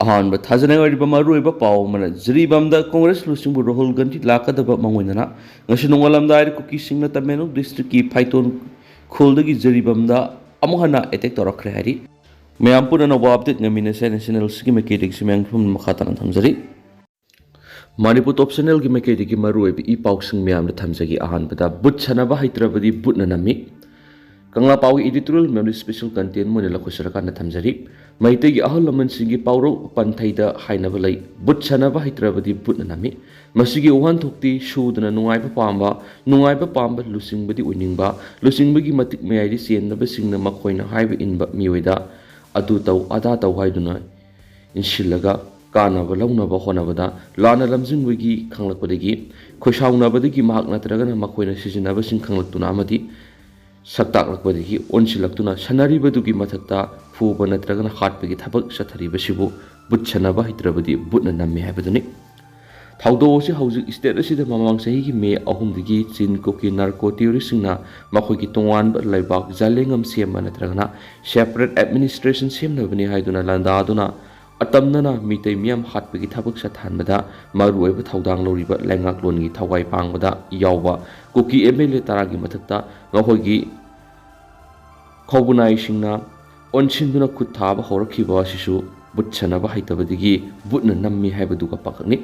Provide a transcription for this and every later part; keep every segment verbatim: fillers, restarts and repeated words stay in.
ꯑꯍꯥꯟꯕ ꯊꯥꯖꯅꯤꯡꯉꯥꯏ ꯑꯣꯏꯔꯤꯕ ꯃꯔꯨꯑꯣꯏꯕ ꯄꯥꯎ ꯑꯃꯅ, ꯖꯤꯔꯤꯕꯥꯝꯗ ꯀꯣꯡꯒ꯭ꯔꯦꯁ ꯂꯨꯆꯤꯡꯕ ꯔꯥꯍꯨꯜ ꯒꯥꯟꯙꯤ ꯂꯥꯛꯀꯗꯕ ꯃꯥꯡꯑꯣꯏꯅꯅ ꯉꯁꯤ ꯅꯣꯡꯉꯥꯜꯂꯝꯗꯥꯏꯗ ꯀꯨꯀꯤꯁꯤꯡꯅ ꯇꯃꯦꯡꯂꯣꯡ ꯗꯤꯁꯇ꯭ꯔꯤꯛꯀꯤ ꯐꯥꯏꯇꯣꯟ ꯈꯨꯜꯗꯒꯤ ꯖꯤꯔꯤꯕꯥꯝꯗ ꯑꯃꯨꯛ ꯍꯟꯅ ꯑꯦꯇꯦꯛ ꯇꯧꯔꯛꯈ꯭ꯔꯦ ꯍꯥꯏꯔꯤ꯫ ꯃꯌꯥꯝ ꯄꯨꯝꯅ ꯑꯅꯧꯕ ꯑꯞꯗꯦꯠ ꯉꯥꯏꯃꯤꯟꯅꯁꯦ ꯍꯥꯏꯅ ꯆꯦꯅꯦꯜꯁꯤꯒꯤ ꯃꯥꯏꯀꯩꯗꯒꯤ ꯁꯨꯃꯥꯏꯅ ꯃꯈꯥ ꯇꯥꯅ ꯊꯝꯖꯔꯤ꯫ ꯃꯅꯤꯄꯨꯔ ꯇꯣꯞ ꯆꯦꯅꯦꯜꯒꯤ ꯃꯥꯏꯀꯩꯗꯒꯤ ꯃꯔꯨꯑꯣꯏꯕ ꯏ ꯄꯥꯎꯁꯤꯡ ꯃꯌꯥꯝꯗ ꯊꯝꯖꯒꯦ꯫ ꯑꯍꯥꯟꯕꯗ, ꯕꯨꯠ ꯁꯥꯟꯅꯕ ꯍꯩꯇ꯭ꯔꯕꯗꯤ ꯕꯨꯠꯅ ꯅꯝꯃꯤ꯫ ꯀꯪꯂꯥ ꯄꯥꯎꯒꯤ editorial ꯃꯌꯥꯝꯗ special content ꯑꯣꯏꯅ ꯂꯧꯈꯠꯆꯔꯀꯥꯟꯗ ꯊꯝꯖꯔꯤ꯫ ꯃꯩꯇꯩꯒꯤ ꯑꯍꯜ ꯂꯃꯟꯁꯤꯡꯒꯤ ꯄꯥꯎꯔꯧ ꯄꯟꯊꯩꯗ ꯍꯥꯏꯅꯕ ꯂꯩ, "ꯕꯨꯠ ꯁꯥꯟꯅꯕ ꯍꯩꯇ꯭ꯔꯕꯗꯤ ꯕꯨꯠꯅ ꯅꯝꯃꯤ"꯫ ꯃꯁꯤꯒꯤ ꯋꯥꯍꯟꯊꯣꯛꯇꯤ ꯁꯨꯗꯅ ꯅꯨꯡꯉꯥꯏꯕ ꯄꯥꯝꯕ, ꯅꯨꯡꯉꯥꯏꯕ ꯄꯥꯝꯕ ꯂꯨꯆꯤꯡꯕꯗꯤ ꯑꯣꯏꯅꯤꯡꯕ, ꯂꯨꯆꯤꯡꯕꯒꯤ ꯃꯇꯤꯛ ꯃꯌꯥꯏꯗ ꯆꯦꯟꯅꯕꯁꯤꯡꯅ ꯃꯈꯣꯏꯅ ꯍꯥꯏꯕ ꯏꯟꯕ ꯃꯤꯑꯣꯏꯗ "ꯑꯗꯨ ꯇꯧ, ꯑꯗꯥ ꯇꯧ" ꯍꯥꯏꯗꯨꯅ ꯏꯟꯁꯤꯜꯂꯒ ꯀꯥꯟꯅꯕ ꯂꯧꯅꯕ ꯍꯣꯠꯅꯕꯗ ꯂꯥꯟꯅ ꯂꯝꯖꯤꯡꯕꯒꯤ ꯈꯪꯂꯛꯄꯗꯒꯤ ꯈꯣꯏꯁꯥꯎꯅꯕꯗꯒꯤ ꯃꯍꯥꯛ ꯅꯠꯇ꯭ꯔꯒꯅ ꯃꯈꯣꯏꯅ ꯁꯤꯖꯤꯟꯅꯕꯁꯤꯡ ꯈꯪꯂꯛꯇꯨꯅ ꯑꯃꯗꯤ ꯁꯛꯇꯥꯛꯂꯛꯄꯗꯒꯤ ꯑꯣꯟꯁꯤꯜꯂꯛꯇꯨꯅ ꯁꯥꯟꯅꯔꯤꯕꯗꯨꯒꯤ ꯃꯊꯛꯇ ꯐꯨꯕ ꯅꯠꯇ꯭ꯔꯒꯅ ꯍꯥꯠꯄꯒꯤ ꯊꯕꯛ ꯆꯠꯊꯔꯤꯕꯁꯤꯕꯨ ꯕꯨꯠ ꯁꯥꯟꯅꯕ ꯍꯩꯇ꯭ꯔꯕꯗꯤ ꯕꯨꯠꯅ ꯅꯝꯃꯤ ꯍꯥꯏꯕꯗꯨꯅꯤ꯫ ꯊꯧꯗꯣꯛ ꯑꯁꯤ ꯍꯧꯖꯤꯛ state ꯑꯁꯤꯗ ꯃꯃꯥꯡ ꯆꯍꯤꯒꯤ ꯃꯦ ꯑꯍꯨꯝꯗꯒꯤ ꯆꯤꯟ ꯀꯨꯀꯤ narco terroristꯁꯤꯡꯅ ꯃꯈꯣꯏꯒꯤ ꯇꯣꯉꯥꯟꯕ ꯂꯩꯕꯥꯛ ꯖꯥꯂꯦꯡꯉꯝ ꯁꯦꯝꯕ ꯅꯠꯇ꯭ꯔꯒꯅ separate administration ꯁꯦꯝꯅꯕꯅꯤ ꯍꯥꯏꯗꯨꯅ ꯂꯥꯟꯗꯥꯗꯨꯅ ꯑꯇꯝꯅꯅ ꯃꯤꯇꯩ ꯃꯤꯌꯥꯝ ꯍꯥꯠꯄꯒꯤ ꯊꯕꯛ ꯆꯠꯊꯍꯟꯕꯗ ꯃꯔꯨꯑꯣꯏꯕ ꯊꯧꯗꯥꯡ ꯂꯧꯔꯤꯕ ꯂꯩꯉꯥꯛꯂꯣꯟꯒꯤ ꯊꯋꯥꯏ ꯄꯥꯡꯕꯗ ꯌꯥꯎꯕ ꯀꯨꯀꯤ MLA ꯇꯔꯥꯒꯤ ꯃꯊꯛꯇ ꯃꯈꯣꯏꯒꯤ ꯈꯧꯕꯨꯅꯥꯏꯁꯤꯡꯅ ꯑꯣꯟꯁꯤꯟꯗꯨꯅ ꯈꯨꯠ ꯊꯥꯕ ꯍꯧꯔꯛꯈꯤꯕ ꯑꯁꯤꯁꯨ ꯕꯨꯠ ꯁꯥꯟꯅꯕ ꯍꯩꯇꯕꯗꯒꯤ ꯕꯨꯠꯅ ꯅꯝꯃꯤ ꯍꯥꯏꯕꯗꯨꯒ ꯄꯥꯈꯛꯅꯤ꯫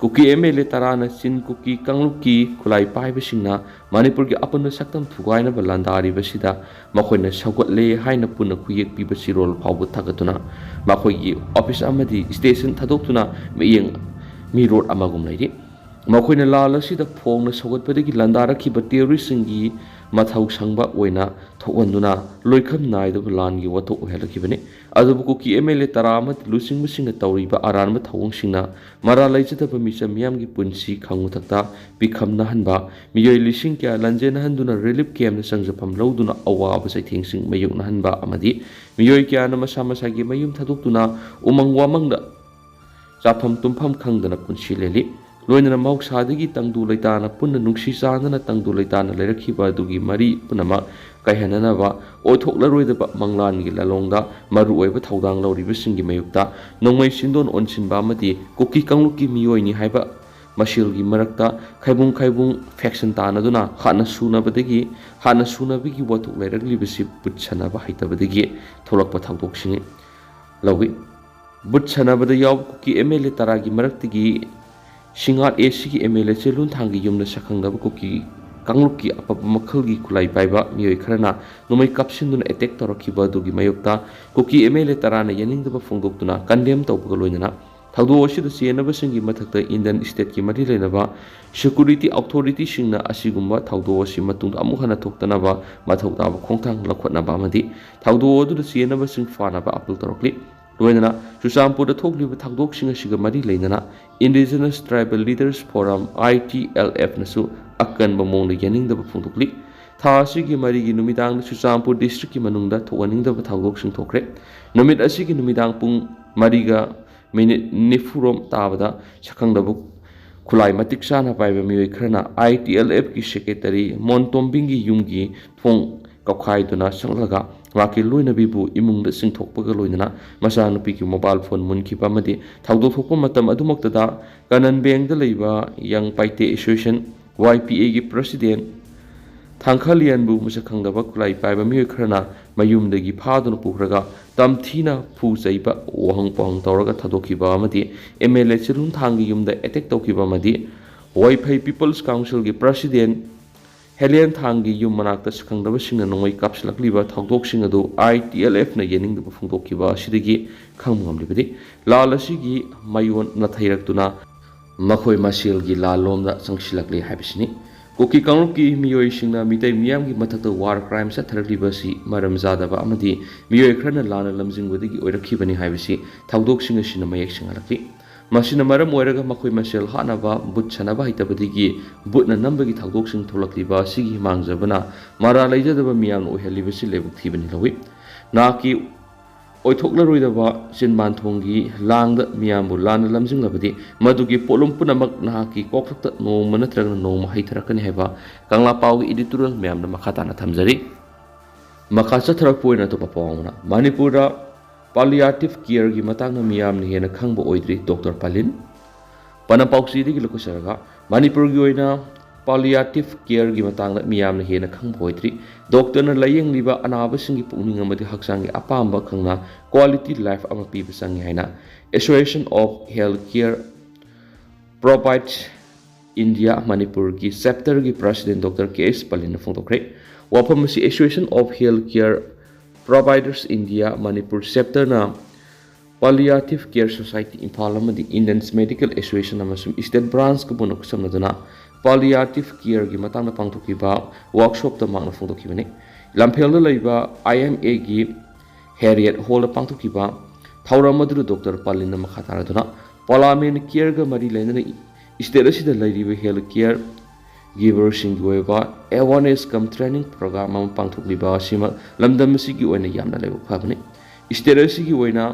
ꯀꯨꯀꯤ MLA ꯇꯔꯥꯅ ꯆꯤꯟ ꯀꯨꯀꯤ ꯀꯥꯡꯂꯨꯞꯀꯤ ꯈꯨꯠꯂꯥꯏ ꯄꯥꯏꯕꯁꯤꯡꯅ ꯃꯅꯤꯄꯨꯔꯒꯤ ꯑꯄꯨꯟꯕ ꯁꯛꯇꯝ ꯊꯨꯒꯥꯏꯅꯕ ꯂꯥꯟꯗꯥꯔꯤꯕꯁꯤꯗ ꯃꯈꯣꯏꯅ ꯁꯧꯒꯠꯂꯦ ꯍꯥꯏꯅ ꯄꯨꯟꯅ ꯈꯨꯌꯦꯛ ꯄꯤꯕ ꯆꯤꯔꯣꯜ ꯐꯥꯎꯕ ꯊꯥꯒꯠꯇꯨꯅ ꯃꯈꯣꯏꯒꯤ office ꯑꯃꯗꯤ station ꯊꯥꯗꯣꯛꯇꯨꯅ ꯃꯤꯠꯌꯦꯡ ꯃꯤꯔꯣꯠ ꯑꯃꯒꯨꯝ ꯂꯩꯔꯤ꯫ ꯃꯈꯣꯏꯅ ꯂꯥꯟ ꯑꯁꯤꯗ ꯐꯣꯡꯅ ꯁꯧꯒꯠꯄꯗꯒꯤ ꯂꯥꯟꯗꯥꯔꯛꯈꯤꯕ terroristꯁꯤꯡꯒꯤ ꯃꯊꯧ ꯁꯪꯕ ꯑꯣꯏꯅ ꯊꯣꯛꯍꯟꯗꯨꯅ ꯂꯣꯏꯈꯝ ꯅꯥꯏꯗꯕ ꯂꯥꯟꯒꯤ ꯋꯥꯊꯣꯛ ꯑꯣꯏꯍꯜꯂꯛꯈꯤꯕꯅꯤ꯫ ꯑꯗꯨꯕꯨ ꯀꯨꯀꯤ MLA ꯇꯔꯥ ꯑꯃꯗꯤ ꯂꯨꯆꯤꯡꯕꯁꯤꯡꯅ ꯇꯧꯔꯤꯕ ꯑꯔꯥꯟꯕ ꯊꯧꯑꯣꯡꯁꯤꯡꯅ ꯃꯔꯥꯜ ꯂꯩꯖꯗꯕ ꯃꯤꯆꯝ ꯃꯤꯌꯥꯝꯒꯤ ꯄꯨꯟꯁꯤ ꯈꯪꯉꯨꯊꯛꯇ ꯄꯤꯈꯝꯅꯍꯟꯕ, ꯃꯤꯑꯣꯏ ꯂꯤꯁꯤꯡ ꯀꯌꯥ ꯂꯥꯟꯖꯦꯟꯅꯍꯟꯗꯨꯅ relief campꯇ ꯆꯪꯖꯐꯝ ꯂꯧꯗꯨꯅ ꯑꯋꯥꯕ ꯆꯩꯊꯦꯡꯁꯤꯡ ꯃꯥꯌꯣꯛꯅꯍꯟꯕ ꯑꯃꯗꯤ ꯃꯤꯑꯣꯏ ꯀꯌꯥꯅ ꯃꯁꯥ ꯃꯁꯥꯒꯤ ꯃꯌꯨꯝ ꯊꯥꯗꯣꯛꯇꯨꯅ ꯎꯃꯪ ꯋꯥꯃꯪꯗ ꯆꯥꯐꯝ ꯇꯨꯝꯐꯝ ꯈꯪꯗꯅ ꯄꯨꯟꯁꯤ ꯂꯦꯜꯂꯤ꯫ ꯂꯣꯏꯅꯅ ꯃꯍꯧꯁꯥꯗꯒꯤ ꯇꯪꯗꯨ ꯂꯩꯇꯥꯅ ꯄꯨꯟꯅ ꯅꯨꯡꯁꯤ ꯆꯥꯟꯅꯅ ꯇꯪꯗꯨ ꯂꯩꯇꯥꯅ ꯂꯩꯔꯛꯈꯤꯕ ꯑꯗꯨꯒꯤ ꯃꯔꯤ ꯄꯨꯝꯅꯃꯛ ꯀꯥꯏꯍꯟꯅꯅꯕ ꯑꯣꯏꯊꯣꯛꯂꯔꯣꯏꯗꯕ ꯃꯪꯂꯥꯟꯒꯤ ꯂꯥꯂꯣꯡꯗ ꯃꯔꯨꯑꯣꯏꯕ ꯊꯧꯗꯥꯡ ꯂꯧꯔꯤꯕꯁꯤꯡꯒꯤ ꯃꯥꯌꯣꯛꯇ ꯅꯣꯡꯃꯩ ꯆꯤꯟꯗꯣꯟ ꯑꯣꯟꯁꯤꯟꯕ ꯑꯃꯗꯤ ꯀꯨꯀꯤ ꯀꯥꯡꯂꯨꯞꯀꯤ ꯃꯤꯑꯣꯏꯅꯤ ꯍꯥꯏꯕ ꯃꯁꯦꯜꯒꯤ ꯃꯔꯛꯇ ꯈꯥꯏꯕꯨꯡ ꯈꯥꯏꯕꯨꯡ faction ꯇꯥꯅꯗꯨꯅ ꯍꯥꯟꯅ ꯁꯨꯅꯕꯗꯒꯤ, ꯍꯥꯟꯅ ꯁꯨꯅꯕꯒꯤ ꯋꯥꯊꯣꯛ ꯂꯩꯔꯛꯂꯤꯕꯁꯤ ꯕꯨꯠ ꯁꯥꯟꯅꯕ ꯍꯩꯇꯕꯗꯒꯤ ꯊꯣꯛꯂꯛꯄ ꯊꯧꯗꯣꯛꯁꯤꯡ ꯂꯧꯏ꯫ ꯕꯨꯠ ꯁꯥꯟꯅꯕꯗ ꯌꯥꯎꯕ ꯀꯨꯀꯤ MLA ꯇꯔꯥꯒꯤ ꯃꯔꯛꯇꯒꯤ ꯁꯤꯡꯉꯥꯠ ACꯒꯤ MLA ꯆꯦꯂꯨꯟꯊꯥꯡꯒꯤ ꯌꯨꯝꯗ ꯁꯛꯈꯪꯗꯕ ꯀꯨꯀꯤ ꯀꯥꯡꯂꯨꯞꯀꯤ ꯑꯄꯞꯄ ꯃꯈꯜꯒꯤ ꯈꯨꯠꯂꯥꯏ ꯄꯥꯏꯕ ꯃꯤꯑꯣꯏ ꯈꯔꯅ ꯅꯣꯡꯃꯩ ꯀꯥꯞꯁꯤꯟꯗꯨꯅ attack ꯇꯧꯔꯛꯈꯤꯕ ꯑꯗꯨꯒꯤ ꯃꯥꯌꯣꯛꯇ ꯀꯨꯀꯤ MLA ꯇꯔꯥꯅ ꯌꯥꯅꯤꯡꯗꯕ ꯐꯣꯡꯗꯣꯛꯇꯨꯅ condemn ꯇꯧꯕꯒ ꯂꯣꯏꯅꯅ ꯊꯧꯗꯣꯛ ꯑꯁꯤꯗ ꯆꯦꯟꯅꯕꯁꯤꯡꯒꯤ ꯃꯊꯛꯇ Indian stateꯀꯤ ꯃꯔꯤ ꯂꯩꯅꯕ security authorityꯁꯤꯡꯅ ꯑꯁꯤꯒꯨꯝꯕ ꯊꯧꯗꯣꯛ ꯑꯁꯤ ꯃꯇꯨꯡꯗ ꯑꯃꯨꯛ ꯍꯟꯅ ꯊꯣꯛꯇꯅꯕ ꯃꯊꯧ ꯇꯥꯕ ꯈꯣꯡꯊꯥꯡ ꯂꯧꯈꯠꯅꯕ ꯑꯃꯗꯤ ꯊꯧꯗꯣꯛ ꯑꯗꯨꯗ ꯆꯦꯟꯅꯕꯁꯤꯡ ꯐꯥꯅꯕ appeal ꯇꯧꯔꯛꯂꯤ꯫ ꯂꯣꯏꯅꯅ ꯆꯨꯔꯆꯥꯟꯄꯨꯔꯗ ꯊꯣꯛꯂꯤꯕ ꯊꯧꯗꯣꯛꯁꯤꯡ ꯑꯁꯤꯒ ꯃꯔꯤ ꯂꯩꯅꯅ Indigenous Tribal Leaders Forum, ITLFꯅꯁꯨ ꯑꯀꯟꯕ ꯃꯑꯣꯡꯗ ꯌꯥꯅꯤꯡꯗꯕ ꯐꯣꯡꯗꯣꯛꯂꯤ꯫ ꯊꯥ ꯑꯁꯤꯒꯤ ꯃꯔꯤꯒꯤ ꯅꯨꯃꯤꯗꯥꯡꯗ ꯆꯨꯔꯆꯥꯟꯄꯨꯔ districtꯀꯤ ꯃꯅꯨꯡꯗ ꯊꯣꯛꯍꯟꯅꯤꯡꯗꯕ ꯊꯧꯗꯣꯛꯁꯤꯡ ꯊꯣꯛꯈ꯭ꯔꯦ꯫ ꯅꯨꯃꯤꯠ ꯑꯁꯤꯒꯤ ꯅꯨꯃꯤꯗꯥꯡ ꯄꯨꯡ ꯃꯔꯤꯒ minute ꯅꯤꯐꯨꯔꯣꯝ ꯇꯥꯕꯗ ꯁꯛꯈꯪꯗꯕ ꯈꯨꯠꯂꯥꯏ ꯃꯇꯤꯛ ꯆꯥꯅ ꯄꯥꯏꯕ ꯃꯤꯑꯣꯏ ꯈꯔꯅ ITLFꯀꯤ secretary ꯃꯣꯟꯇꯣꯝꯕꯤꯡꯒꯤ ꯌꯨꯝꯒꯤ ꯊꯣꯡ ꯀꯧꯈꯥꯏꯗꯨꯅ ꯆꯪꯂꯒ ꯃꯍꯥꯛꯀꯤ ꯂꯣꯏꯅꯕꯤꯕꯨ ꯏꯃꯨꯡꯗ ꯆꯤꯡꯊꯣꯛꯄꯒ ꯂꯣꯏꯅꯅ ꯃꯆꯥꯅꯨꯄꯤꯒꯤ mobile phone ꯃꯨꯟꯈꯤꯕ ꯑꯃꯗꯤ ꯊꯧꯗꯣꯛ ꯊꯣꯛꯄ ꯃꯇꯝ ꯑꯗꯨꯃꯛꯇꯗ ꯀꯅꯟꯕꯦꯡꯗ ꯂꯩꯕ Young Paite Association, YPAꯒꯤ president ꯊꯥꯡꯈꯂꯤꯌꯟꯕꯨ ꯃꯁꯛ ꯈꯪꯗꯕ ꯈꯨꯠꯂꯥꯏ ꯄꯥꯏꯕ ꯃꯤꯑꯣꯏ ꯈꯔꯅ ꯃꯌꯨꯝꯗꯒꯤ ꯐꯥꯗꯨꯅ ꯄꯨꯈ꯭ꯔꯒ ꯇꯝꯊꯤꯅ ꯐꯨ ꯆꯩꯕ, ꯋꯥꯍꯪ ꯄꯥꯎꯍꯪ ꯇꯧꯔꯒ ꯊꯥꯗꯣꯛꯈꯤꯕ ꯑꯃꯗꯤ MLA ꯆꯤꯔꯨꯟꯊꯥꯡꯒꯤ ꯌꯨꯝꯗ attack ꯇꯧꯈꯤꯕ ꯑꯃꯗꯤ ꯋꯥꯏꯐꯩ People's Councilꯒꯤ president ꯍꯦꯂꯦꯟ ꯊꯥꯡꯒꯤ ꯌꯨꯝ ꯃꯅꯥꯛꯇ ꯁꯛꯈꯪꯗꯕꯁꯤꯡꯅ ꯅꯣꯡꯃꯩ ꯀꯥꯞꯁꯤꯜꯂꯛꯂꯤꯕ ꯊꯧꯗꯣꯛꯁꯤꯡ ꯑꯗꯨ ITLFꯅ ꯌꯦꯡꯅꯤꯡꯗꯕ ꯐꯣꯡꯗꯣꯛꯈꯤꯕ ꯑꯁꯤꯗꯒꯤ ꯈꯪꯕ ꯉꯝꯂꯤꯕꯗꯤ ꯂꯥꯜ ꯑꯁꯤꯒꯤ ꯃꯥꯌꯣꯟ ꯅꯥꯊꯩꯔꯛꯇꯨꯅ ꯃꯈꯣꯏ ꯃꯁꯦꯜꯒꯤ ꯂꯥꯜꯂꯣꯝꯗ ꯆꯪꯁꯤꯜꯂꯛꯂꯦ ꯍꯥꯏꯕꯁꯤꯅꯤ꯫ ꯀꯨꯀꯤ ꯀꯥꯡꯂꯨꯞꯀꯤ ꯃꯤꯑꯣꯏꯁꯤꯡꯅ ꯃꯤꯇꯩ ꯃꯤꯌꯥꯝꯒꯤ ꯃꯊꯛꯇ war crime ꯆꯠꯊꯔꯛꯂꯤꯕ ꯑꯁꯤ ꯃꯔꯝ ꯆꯥꯗꯕ ꯑꯃꯗꯤ ꯃꯤꯑꯣꯏ ꯈꯔꯅ ꯂꯥꯟꯅ ꯂꯝꯖꯤꯡꯕꯗꯒꯤ ꯑꯣꯏꯔꯛꯈꯤꯕꯅꯤ ꯍꯥꯏꯕꯁꯤ ꯊꯧꯗꯣꯛꯁꯤꯡ ꯑꯁꯤꯅ ꯃꯌꯦꯛ ꯁꯦꯡꯍꯜꯂꯛꯂꯤ꯫ ꯃꯁꯤꯅ ꯃꯔꯝ ꯑꯣꯏꯔꯒ ꯃꯈꯣꯏ ꯃꯁꯦꯜ ꯍꯥꯠꯅꯕ, ꯕꯨꯠ ꯁꯥꯟꯅꯕ ꯍꯩꯇꯕꯗꯒꯤ ꯕꯨꯠꯅ ꯅꯝꯕꯒꯤ ꯊꯧꯗꯣꯛꯁꯤꯡ ꯊꯣꯛꯂꯛꯂꯤꯕ ꯑꯁꯤꯒꯤ ꯃꯥꯡꯖꯕꯅ ꯃꯔꯥ ꯂꯩꯖꯗꯕ ꯃꯤꯌꯥꯝꯅ ꯑꯣꯏꯍꯜꯂꯤꯕꯁꯤ ꯂꯥꯏꯕꯛ ꯊꯤꯕꯅꯤ ꯂꯧꯏ꯫ ꯅꯍꯥꯛꯀꯤ ꯑꯣꯏꯊꯣꯛꯂꯔꯣꯏꯗꯕ ꯆꯤꯟꯕꯥꯟ ꯊꯣꯡꯒꯤ ꯂꯥꯡꯗ ꯃꯤꯌꯥꯝꯕꯨ ꯂꯥꯟꯅ ꯂꯝꯖꯤꯡꯂꯕꯗꯤ, ꯃꯗꯨꯒꯤ ꯄꯣꯠꯂꯨꯝ ꯄꯨꯝꯅꯃꯛ ꯅꯍꯥꯛꯀꯤ ꯀꯣꯛꯊꯛꯇ ꯅꯣꯡꯃ ꯅꯠꯇ꯭ꯔꯒ ꯅꯣꯡꯃ ꯍꯩꯊꯔꯛꯀꯅꯤ ꯍꯥꯏꯕ ꯀꯪꯂꯥ ꯄꯥꯎꯒꯤ editorial ꯃꯌꯥꯝꯅ ꯃꯈꯥ ꯇꯥꯅ ꯊꯝꯖꯔꯤ꯫ ꯃꯈꯥ ꯆꯠꯊꯔꯛꯄ ꯑꯣꯏꯅ ꯑꯇꯣꯞꯄ ꯄꯥꯎ ꯑꯃꯅ, ꯃꯅꯤꯄꯨꯔꯗ palliative careꯒꯤ ꯃꯇꯥꯡꯗ ꯃꯤꯌꯥꯝꯅ ꯍꯦꯟꯅ ꯈꯪꯕ ꯑꯣꯏꯗ꯭ꯔꯤ, ꯗꯣꯛꯇꯔ ꯄꯥꯂꯤꯟ꯫ ꯄꯅꯝ ꯄꯥꯎꯆꯦꯗꯒꯤ ꯂꯧꯈꯠꯆꯔꯒ, ꯃꯅꯤꯄꯨꯔꯒꯤ ꯑꯣꯏꯅ palliative careꯒꯤ ꯃꯇꯥꯡꯗ ꯃꯤꯌꯥꯝꯅ ꯍꯦꯟꯅ ꯈꯪꯕ ꯑꯣꯏꯗ꯭ꯔꯤ꯫ ꯗꯣꯛꯇꯔꯅ ꯂꯥꯌꯦꯡꯂꯤꯕ ꯑꯅꯥꯕꯁꯤꯡꯒꯤ ꯄꯨꯛꯅꯤꯡ ꯑꯃꯗꯤ ꯍꯛꯆꯥꯡꯒꯤ ꯑꯄꯥꯝꯕ ꯈꯪꯅ quality life ꯑꯃ ꯄꯤꯕ ꯆꯪꯏ ꯍꯥꯏꯅ Association of Healthcare Providers India ꯃꯅꯤꯄꯨꯔꯒꯤ chapterꯒꯤ president ꯗꯣꯛꯇꯔ ꯀꯦ ꯑꯦꯁ ꯄꯥꯂꯤꯟꯅ ꯐꯣꯡꯗꯣꯛꯈ꯭ꯔꯦ꯫ ꯋꯥꯐꯝ ꯑꯁꯤ Association of Healthcare Providers India Manipur chapterꯅ Palliative Care Society Imphal ꯑꯃꯗꯤ Indian Medical Association ꯑꯃꯁꯨꯡ state branchꯀ ꯄꯨꯟꯅ ꯈꯨꯠꯁꯝꯅꯗꯨꯅ palliative careꯒꯤ ꯃꯇꯥꯡꯗ ꯄꯥꯡꯊꯣꯛꯈꯤꯕ workshopꯇ ꯃꯍꯥꯛꯅ ꯐꯣꯡꯗꯣꯛꯈꯤꯕꯅꯤ꯫ ꯂꯝꯐꯦꯜꯗ ꯂꯩꯕ IMAꯒꯤ Harriet Hallꯗ ꯄꯥꯡꯊꯣꯛꯈꯤꯕ ꯊꯧꯔꯝ ꯑꯗꯨꯗ ꯗꯣꯛꯇꯔ ꯄꯥꯂꯤꯟꯅ ꯃꯈꯥ ꯇꯥꯔꯗꯨꯅ palliative careꯒ ꯃꯔꯤ ꯂꯩꯅꯅ state ꯑꯁꯤꯗ ꯂꯩꯔꯤꯕ health care giverꯁꯤꯡꯒꯤ ꯑꯣꯏꯕ awareness cum training program ꯑꯃ ꯄꯥꯡꯊꯣꯛꯂꯤꯕ ꯑꯁꯤꯃꯛ ꯂꯝꯗꯝ ꯑꯁꯤꯒꯤ ꯑꯣꯏꯅ ꯌꯥꯝꯅ ꯂꯥꯏꯕꯛ ꯐꯕꯅꯤ꯫ State ꯑꯁꯤꯒꯤ ꯑꯣꯏꯅ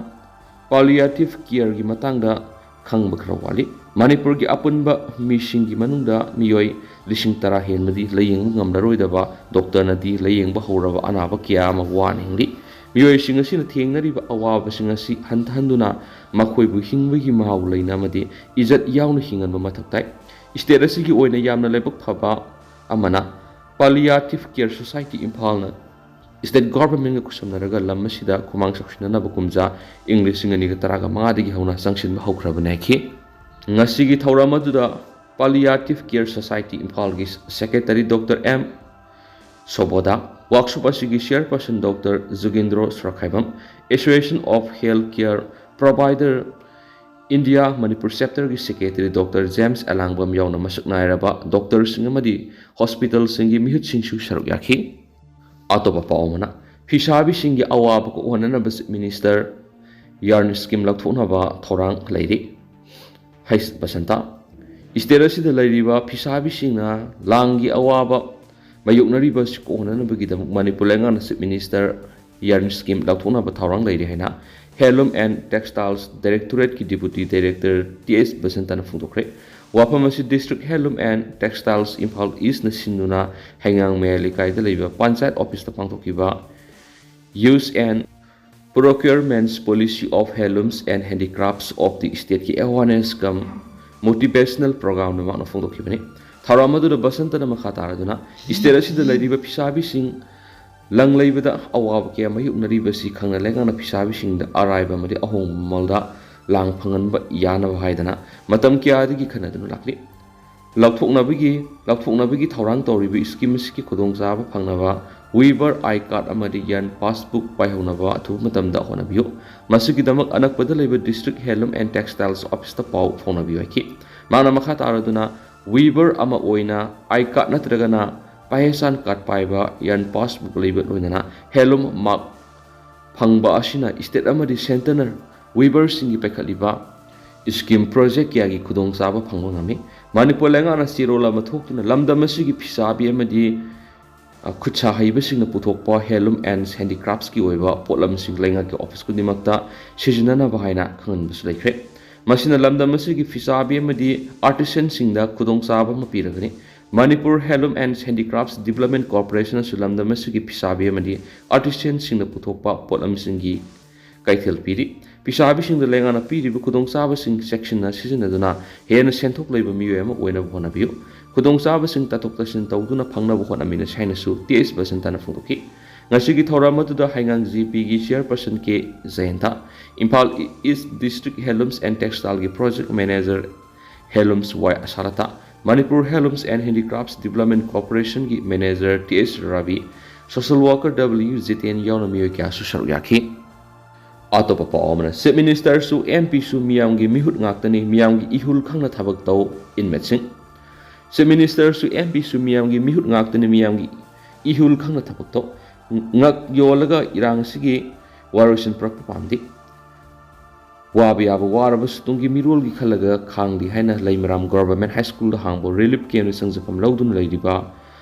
palliative careꯒꯤ ꯃꯇꯥꯡꯗ ꯈꯪꯕ ꯈꯔ ꯋꯥꯠꯂꯤ꯫ ꯃꯅꯤꯄꯨꯔꯒꯤ ꯑꯄꯨꯟꯕ ꯃꯤꯁꯤꯡꯒꯤ ꯃꯅꯨꯡꯗ ꯃꯤꯑꯣꯏ ꯂꯤꯁꯤꯡ ꯇꯔꯥ ꯍꯦꯟꯕꯗꯤ ꯂꯥꯌꯦꯡꯕ ꯉꯝꯂꯔꯣꯏꯗꯕ ꯗꯣꯛꯇꯔꯅꯗꯤ ꯂꯥꯌꯦꯡꯕ ꯍꯧꯔꯕ ꯑꯅꯥꯕ ꯀꯌꯥ ꯑꯃ ꯋꯥꯅ ꯍꯤꯡꯂꯤ꯫ ꯃꯤꯑꯣꯏꯁꯤꯡ ꯑꯁꯤꯅ ꯊꯦꯡꯅꯔꯤꯕ ꯑꯋꯥꯕꯁꯤꯡ ꯑꯁꯤ ꯍꯟꯊꯍꯟꯗꯨꯅ ꯃꯈꯣꯏꯕꯨ ꯍꯤꯡꯕꯒꯤ ꯃꯍꯥꯎ ꯂꯩꯅ ꯑꯃꯗꯤ ꯏꯖꯠ ꯌꯥꯎꯅ ꯍꯤꯡꯍꯟꯕ ꯃꯊꯧ ꯇꯥꯏ꯫ State ꯑꯁꯤꯒꯤ ꯑꯣꯏꯅ ꯌꯥꯝꯅ ꯂꯥꯏꯕꯛ ꯐꯕ ꯑꯃꯅ Palliative Care Society ꯏꯝꯐꯥꯜꯅ state governmentꯒ ꯈꯨꯠꯁꯝꯅꯔꯒ ꯂꯝ ꯑꯁꯤꯗ ꯈꯨꯃꯥꯡ ꯆꯥꯎꯁꯤꯟꯅꯅꯕ ꯀꯨꯝꯖꯥ ꯏꯪ ꯂꯤꯁꯤꯡ ꯑꯅꯤꯒ ꯇꯔꯥꯃꯉꯥꯗꯒꯤ ꯍꯧꯅ ꯆꯪꯁꯤꯟꯕ ꯍꯧꯈ꯭ꯔꯕꯅꯤ ꯍꯥꯏꯈꯤ꯫ ꯉꯁꯤꯒꯤ ꯊꯧꯔꯝ ꯑꯗꯨꯗ Palliative Care Society ꯏꯝꯐꯥꯜꯒꯤ secretary doctor M Sobhoda, workshop ꯑꯁꯤꯒꯤ chairperson doctor Jugendro Sorokhaibam, Association of Healthcare Provider India ꯃꯅꯤꯄꯨꯔ chapterꯒꯤ secretary ꯗꯣꯛꯇꯔ ꯖꯦꯝꯁ ꯑꯦꯂꯥꯡꯕꯝ ꯌꯥꯎꯅ ꯃꯁꯛ ꯅꯥꯏꯔꯕ ꯗꯣꯛꯇꯔꯁꯤꯡ ꯑꯃꯗꯤ hospitalꯁꯤꯡꯒꯤ ꯃꯤꯍꯨꯠꯁꯤꯡꯁꯨ ꯁꯔꯨꯛ ꯌꯥꯈꯤ꯫ ꯑꯇꯣꯞꯄ ꯄꯥꯎ ꯑꯃꯅ, ꯐꯤꯁꯥꯕꯤꯁꯤꯡꯒꯤ ꯑꯋꯥꯕ ꯀꯣꯛꯍꯟꯅꯅꯕ Chief Minister yarn scheme ꯂꯧꯊꯣꯛꯅꯕ ꯊꯧꯔꯥꯡ ꯂꯩꯔꯤ꯫ ꯍꯩꯁ ꯕꯁꯟꯇ, state ꯑꯁꯤꯗ ꯂꯩꯔꯤꯕ ꯐꯤꯁꯥꯕꯤꯁꯤꯡꯅ ꯂꯥꯟꯒꯤ ꯑꯋꯥꯕ ꯃꯥꯌꯣꯛꯅꯔꯤꯕ ꯑꯁꯤ ꯀꯣꯛꯍꯟꯅꯅꯕꯒꯤꯗꯃꯛ ꯃꯅꯤꯄꯨꯔ ꯂꯩꯉꯥꯛꯅ Chief Minister yarn scheme ꯂꯧꯊꯣꯛꯅꯕ ꯊꯧꯔꯥꯡ ꯂꯩꯔꯤ ꯍꯥꯏꯅ Handloom and Textiles Directorate ꯀꯤ Deputy Director ꯇꯤ ꯑꯦꯁ ꯕꯁꯟꯇꯅ ꯐꯣꯡꯗꯣꯛꯈ꯭ꯔꯦ꯫ ꯋꯥꯐꯝ ꯑꯁꯤ District Handloom and Textiles Imphal East ꯅ ꯁꯤꯟꯗꯨꯅ ꯍꯩꯉꯥꯡ ꯃꯌꯥꯏ ꯂꯩꯀꯥꯏꯗ ꯂꯩꯕ ꯄꯟꯆꯥꯌꯠ ꯑꯣꯐꯤꯁꯇ ꯄꯥꯡꯊꯣꯛꯈꯤꯕ Use and Procurements Policy of Handlooms and Handicrafts of the State ꯀꯤ awareness cum motivational program ꯅ ꯃꯍꯥꯛꯅ ꯐꯣꯡꯗꯣꯛꯈꯤꯕꯅꯤ꯫ ꯊꯧꯔꯝ ꯑꯗꯨꯗ ꯕꯁꯟꯇꯅ ꯃꯈꯥ ꯇꯥꯔꯗꯨꯅ state ꯑꯁꯤꯗ ꯂꯩꯔꯤꯕ ꯐꯤꯁꯥꯕꯤꯁꯤꯡ ꯂꯪ ꯂꯩꯕꯗ ꯑꯋꯥꯕ ꯀꯌꯥ ꯃꯥꯌꯣꯛꯅꯔꯤꯕꯁꯤ ꯈꯪꯅ ꯂꯩꯉꯥꯛꯅ ꯐꯤꯁꯥꯕꯤꯁꯤꯡꯗ ꯑꯔꯥꯏꯕ ꯑꯃꯗꯤ ꯑꯍꯣꯡꯕ ꯃꯃꯜꯗ ꯂꯥꯡ ꯐꯪꯍꯟꯕ ꯌꯥꯅꯕ ꯍꯥꯏꯗꯅ ꯃꯇꯝ ꯀꯌꯥꯗꯒꯤ ꯈꯟꯅꯗꯨꯅ ꯂꯥꯛꯂꯤ꯫ ꯂꯥꯎꯊꯣꯛꯅꯕꯒꯤ ꯂꯥꯎꯊꯣꯛꯅꯕꯒꯤ ꯊꯧꯔꯥꯡ ꯇꯧꯔꯤꯕ scheme ꯑꯁꯤꯒꯤ ꯈꯨꯗꯣꯡꯆꯥꯕ ꯐꯪꯅꯕ weaver I card ꯑꯃꯗꯤ yarn passbook ꯄꯥꯏꯍꯧꯅꯕ ꯑꯊꯨꯕ ꯃꯇꯝꯗ ꯍꯣꯠꯅꯕꯤꯌꯨ꯫ ꯃꯁꯤꯒꯤꯗꯃꯛ ꯑꯅꯛꯄꯗ ꯂꯩꯕ District Handloom and Textiles Office ꯇ ꯄꯥꯎ ꯐꯥꯎꯅꯕꯤꯌꯨ ꯍꯥꯏꯈꯤ꯫ ꯃꯍꯥꯛꯅ ꯃꯈꯥ ꯇꯥꯔꯗꯨꯅ weaver ꯑꯃ ꯑꯣꯏꯅ I card ꯅꯠꯇ꯭ꯔꯒꯅ ꯄꯥꯍꯦꯁꯥꯟ card ꯄꯥꯏꯕ yarn passbook ꯂꯩꯕ ꯂꯣꯏꯅꯅ handloom mark ꯐꯪꯕ ꯑꯁꯤꯅ state ꯑꯃꯗꯤ centre ꯅ weaver ꯁꯤꯡꯒꯤ ꯄꯥꯏꯈꯠꯂꯤꯕ scheme project ꯀꯌꯥꯒꯤ ꯈꯨꯗꯣꯡꯆꯥꯕ ꯐꯪꯕ ꯉꯝꯃꯤ꯫ ꯃꯅꯤꯄꯨꯔ ꯂꯩꯉꯥꯛꯅ ꯆꯦꯔꯣꯜ ꯑꯃ ꯊꯣꯛꯇꯨꯅ ꯂꯝꯗꯝ ꯑꯁꯤꯒꯤ ꯐꯤꯁꯥꯕꯤ ꯑꯃꯗꯤ, ꯑ, ꯈꯨꯠꯁꯥ ꯍꯩꯕꯁꯤꯡꯅ ꯄꯨꯊꯣꯛꯄ handloom and handicrafts ꯀꯤ ꯑꯣꯏꯕ ꯄꯣꯠꯂꯝꯁꯤꯡ ꯂꯩꯉꯥꯛꯀꯤ office ꯈꯨꯗꯤꯡꯃꯛꯇ ꯁꯤꯖꯤꯟꯅꯅꯕ ꯍꯥꯏꯅ ꯈꯪꯍꯟꯕꯁꯨ ꯂꯩꯈ꯭ꯔꯦ꯫ ꯃꯁꯤꯅ ꯂꯝꯗꯝ ꯑꯁꯤꯒꯤ ꯐꯤꯁꯥꯕꯤ ꯑꯃꯗꯤ artisan ꯁꯤꯡꯗ ꯈꯨꯗꯣꯡꯆꯥꯕ ꯑꯃ ꯄꯤꯔꯒꯅꯤ꯫ Manipur Handloom and Handicrafts Development Corporation ꯅꯁꯨ ꯂꯝꯗꯝ ꯑꯁꯤꯒꯤ ꯐꯤꯁꯥꯕꯤ ꯑꯃꯗꯤ artisan ꯁꯤꯡꯅ ꯄꯨꯊꯣꯛꯄ ꯄꯣꯠꯂꯝꯁꯤꯡꯒꯤ ꯀꯩꯊꯦꯜ ꯄꯤꯔꯤ꯫ ꯐꯤꯁꯥꯕꯤꯁꯤꯡꯗ ꯂꯩꯉꯥꯛꯅ ꯄꯤꯔꯤꯕ ꯈꯨꯗꯣꯡꯆꯥꯕꯁꯤꯡ ꯆꯦꯛꯁꯤꯟꯅ ꯁꯤꯖꯤꯟꯅꯗꯨꯅ ꯍꯦꯟꯅ ꯁꯦꯟꯊꯣꯛ ꯂꯩꯕ ꯃꯤꯑꯣꯏ ꯑꯃ ꯑꯣꯏꯅꯕ ꯍꯣꯠꯅꯕꯤꯌꯨ꯫ ꯈꯨꯗꯣꯡꯆꯥꯕꯁꯤꯡ ꯇꯥꯊꯣꯛ ꯇꯥꯁꯤꯟ ꯇꯧꯗꯨꯅ ꯐꯪꯅꯕ ꯍꯣꯠꯅꯃꯤꯟꯅꯁꯤ ꯍꯥꯏꯅꯁꯨ ꯇꯤ ꯑꯦꯁ ꯕꯁꯟꯇꯅ ꯐꯣꯡꯗꯣꯛꯈꯤ꯫ ꯉꯁꯤꯒꯤ ꯊꯧꯔꯝ ꯑꯗꯨꯗ ꯍꯩꯉꯥꯡ ꯖꯤ ꯄꯤ ꯒꯤ chairperson K Jayanta, Imphal East District Handlooms and Textile ꯒꯤ project manager Handlooms Y Asalta, Manipur Handlooms and Handicrafts Development Corporation ꯒꯤ manager T S Rabi, social worker W Jiten ꯌꯥꯎꯅ ꯃꯤꯑꯣꯏ ꯀꯌꯥꯁꯨ ꯁꯔꯨꯛ ꯌꯥꯈꯤ꯫ ꯑꯇꯣꯞꯄ ꯄꯥꯎ ꯑꯃꯅ, Chief Minister ꯁꯨ M P ꯁꯨ ꯃꯤꯌꯥꯝꯒꯤ ꯃꯤꯍꯨꯠ ꯉꯥꯛꯇꯅꯤ, ꯃꯤꯌꯥꯝꯒꯤ ꯏꯍꯨꯜ ꯈꯪꯅ ꯊꯕꯛ ꯇꯧ, ꯏꯟꯃꯦꯠ ꯁꯤꯡ꯫ Chief Minister ꯁꯨ M P ꯁꯨ ꯃꯤꯌꯥꯝꯒꯤ ꯃꯤꯍꯨꯠ ꯉꯥꯛꯇꯅꯤ, ꯃꯤꯌꯥꯝꯒꯤ ꯏꯍꯨꯜ ꯈꯪꯅ ꯊꯕꯛ ꯇꯧ꯫ ꯉꯛ ꯌꯣꯜꯂꯒ ꯏꯔꯥꯡ ꯑꯁꯤꯒꯤ ꯋꯥꯔꯣꯏꯁꯤꯟ ꯄꯨꯔꯛꯄ ꯄꯥꯝꯗꯦ꯫ ꯋꯥꯕ ꯌꯥꯕ ꯋꯥꯔꯕꯁꯨ ꯇꯨꯡꯒꯤ ꯃꯤꯔꯣꯜꯒꯤ ꯈꯜꯂꯒ ꯈꯥꯡꯂꯤ ꯍꯥꯏꯅ ꯂꯩꯃꯔꯥꯝ Government High School ꯗ ꯍꯥꯡꯕ relief camp ꯇ ꯆꯪꯖꯐꯝ ꯂꯧꯗꯨꯅ ꯂꯩꯔꯤꯕ